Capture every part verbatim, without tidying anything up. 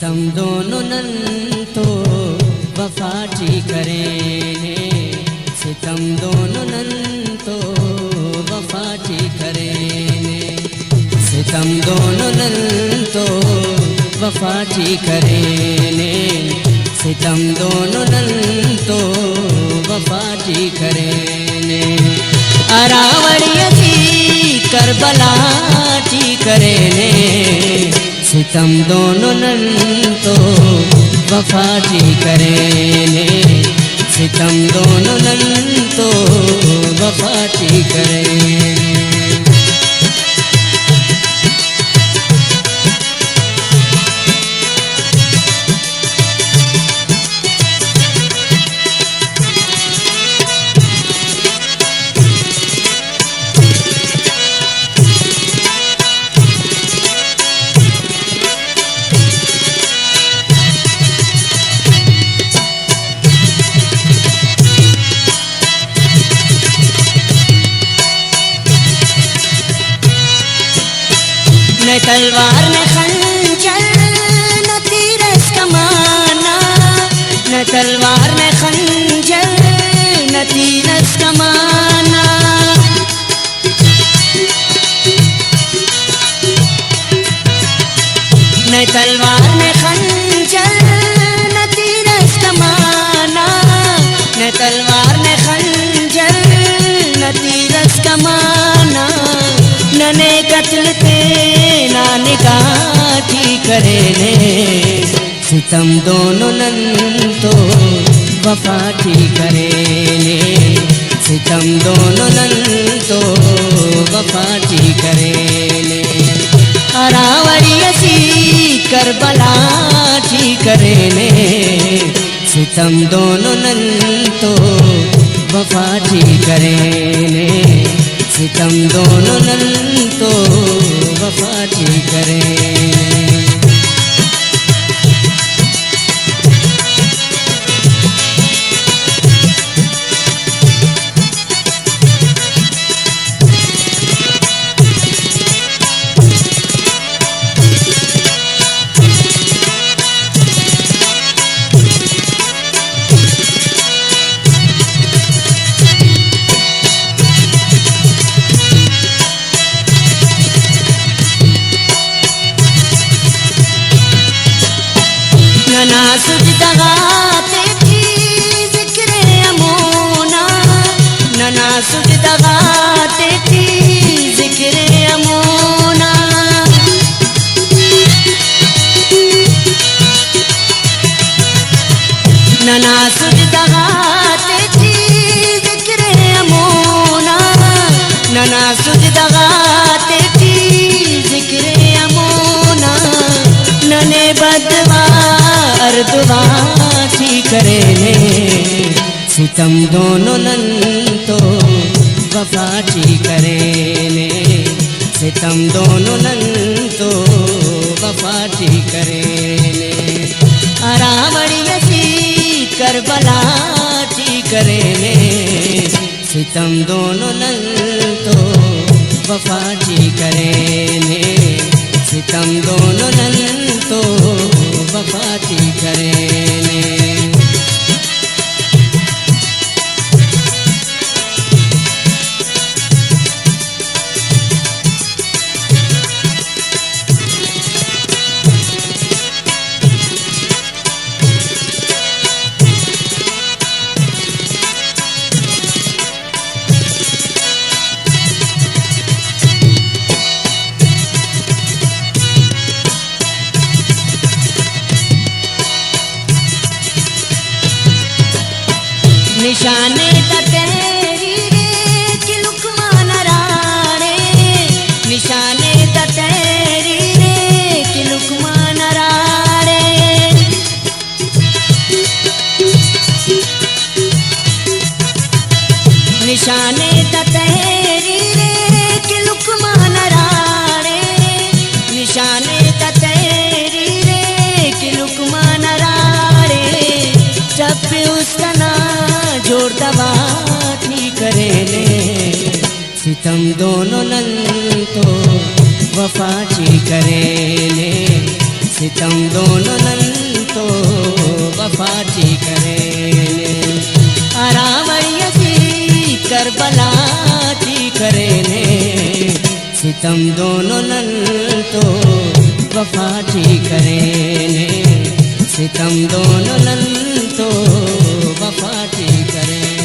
ستم دونو نن تو وفا ٹی کرینے، ستم دونو نن تو وفا ٹی کرینے، ستم دونو نن تو وفا ٹی کرینے، ستم دونو نن تو وفا ٹی کرینے۔ ہرا وڑی اسی کربلا ٹی کرینے، ستم دونو نن تو وفا ٹی کرینے، ستم دونو نن تو وفا ٹی کرینے۔ نہ تلوار نہ خنجر نہ تیر اس کمانا، نہ تلوار نہ خنجر نہ تیر اس کمانا۔ نہ تلوار نہ خنجر نہ تیر اس کمانا، نہ تلوار نہ خنجر نہ تیر اس کمانا، ننے قتل تینا نگاہ ٹی کرینے۔ ستم دونو نن تو وفا ٹی کرینے، ستم دونو نن تو وفا ٹی کرینے۔ ہرا وڑی اسی کربلا ٹی کرینے، ستم دونو نن تو وفا ٹی کرینے، ستم دونو نن تو وفا ٹی کرینے۔ ننا سجدہ غاتیٹی ذکر امونا، ننا سجدہ غاتیٹی ذکر امونا۔ ننا سجدہ غاتیٹی ذکر امونا، ننا سجدہ غاتیٹی ذکر امونا، ننے بددعا ہر دعا ٹی کرینے۔ ستم دونو نن تو وفا ٹی کرینے، ستم دونو نن تو وفا ٹی کرینے۔ ہرا وڑی اسی کربلا ٹی کرینے، ستم دونو نن تو وفا ٹی کرینے، ستم دونو نن تو وفا ٹی کرینے۔ نشانے تا تحریر کہ لقمان ہراڑے، نشانے تا تحریر کہ لقمان ہراڑے۔ نشانے تا تحریر کہ لقمان ہراڑے، نشانے تا تحریر کہ لقمان ہراڑے، ٹپ اس کنا جوڑ دوا ٹی کرینے۔ ستم دونو نن تو وفا ٹی کرینے، ستم دونو نن تو وفا ٹی کرینے، ہرا وڑی اسے کربلا ٹی کرینے۔ ستم دونو نن تو وفا ٹی کرینے، ستم دونو نن تو وفا ٹی کرینے۔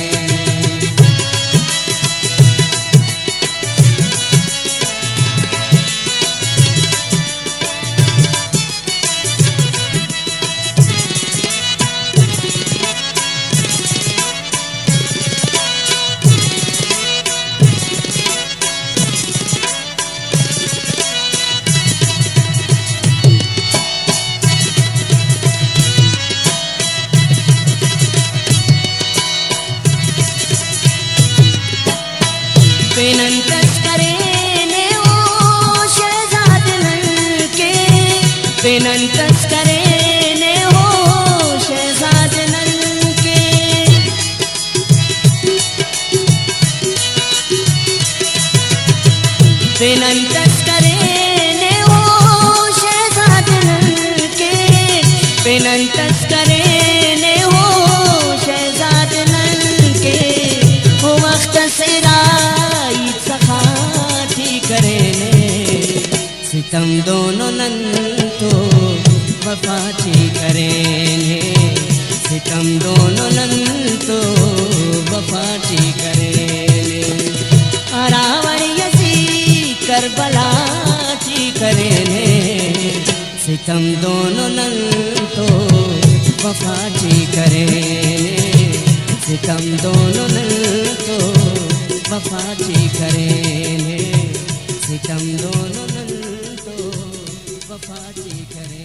پین انت اس کرینے او شہزاد نن کے، پین انت اس کرینے او شہزاد نن کے۔ پین انت اس کرینے او شہزاد نن کے، پین انت اس کرینے او شہزاد نن کے، او وخت اس ارا ہیت سخا ٹی کرینے۔ ستم دونو نن تو وفا ٹی کرینے، ستم دونو نن تو وفا ٹی کرینے۔ ہرا وڑی اسے کربلا ٹی کرینے، ستم دونو نن تو وفا ٹی کرینے، ستم دونو نن تو وفا ٹی کرینے، ستم دونو نن تو وفا ٹی کرینے۔